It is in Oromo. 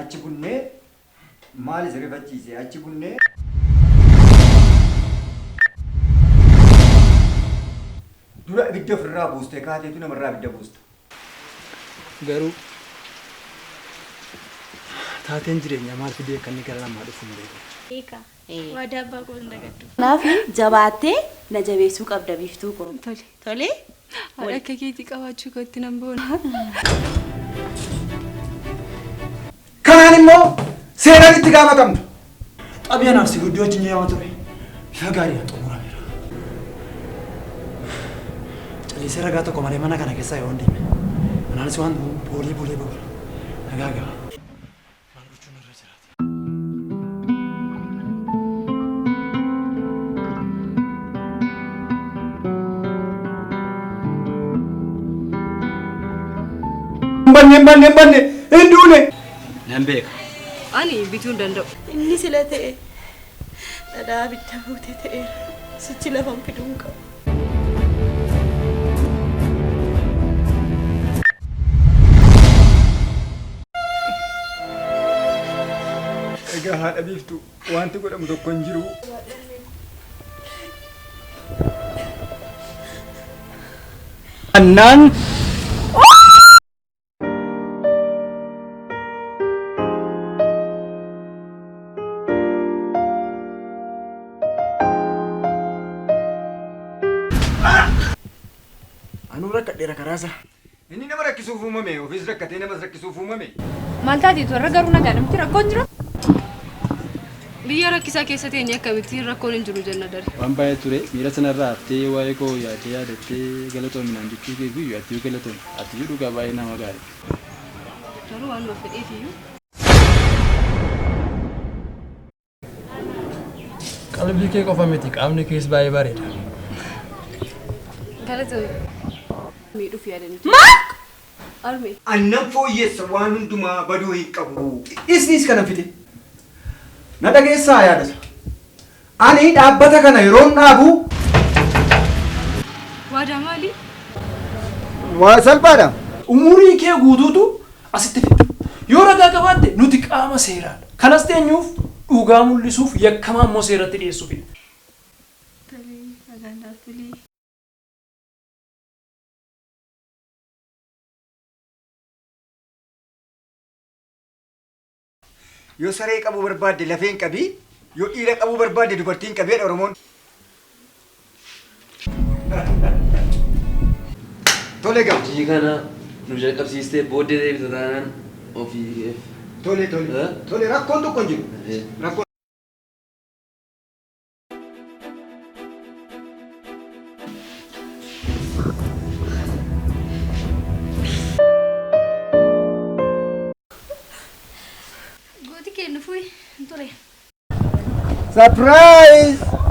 Achi bunnee maal isa rifachiise achi bunnee. Dura ibidda ofirraa buustee kaateetu namarraa ibidda buusta. Garuu taateen jireenyaa maal fidee akka inni gara namaa dhufu hin beeku. Beeka. Waadaa abbaa koo hin dagadhu. Kanaaf jabaattee na jabeessuu qabda biiftuu koo. Tole. Tole? Haadha akka keetii qabaachuu kootti nan boona. Kanaan immoo seeraan itti gaafatamtu. Xabii anaaf si guddoo wajjin jedhama ture. Bifa gaariidhaan xumurameera. Callisee ragaa tokko malee mana kana keessaa yoon deeme. Anaanis waan boolii bulee bobala. Nagaa gaa. Maal gochuun irra jiraata? Hin banne hin banne hin banne hin duune. Nan beeka. Ani bituu hin danda'u. Inni sila ta'e dhadhaa abidda buute ta'eera. Sichi lafan fiduu hin qabu. Egaa haadha biiftuu wanti godhamu tokko hin jiru. Annaan Anuu rakkadheera karaa isaa. Inni nama rakkisuuf uumame ofiis rakkatee namas rakkisuuf uumame. Maal taateetu har'a garuu nagaa namti rakkoon jira? Biyya rakkisaa keessa teenye akkamittiin rakkoon hin jiru jenna dari. Waan baay'ee ture miira sanarraa haftee waa'ee koo yaaddee yaadattee galatoomi naan jechuu keef iyyuu atiyyuu galatoomi. Atiyyuu dhugaa baay'ee nama gaarii. Garuu waanuma fedheef iyyuu. Qalbii kee qofa miti qaamni kees baay'ee bareeda. Galatoomi. Miidhuuf yaadanii. Arme. An nan fooyyessa waan hundumaa baduu hin qabu. Isnis kana fide. Na dhageessaa yaadasa. Ani dhaabbata kana yeroon dhaabu Waadaa maali? Waa salphaadha. Umurii kee guutuutu asitti fixxa. Yoo ragaa qabaatte nuti qaama seeraadha. Kanas teenyuuf dhugaa mul'isuuf yakkamaa immoo seeratti dhiyeessuufidha. Tole nagaan naaf buli. Yoo saree qabuu barbaadde lafeen qabi, yoo dhiira qabuu barbaadde dubartiin qabi jedha Oromoon. Tole egaa. Hojii kana nu jalqabsiistee booddee deebita taanaan ofii keef. Tole tole. Eh? Tole rakkoon tokko hin jiru. Eh. Rakkoon Gooti kee nufuu hin ture. Surprise!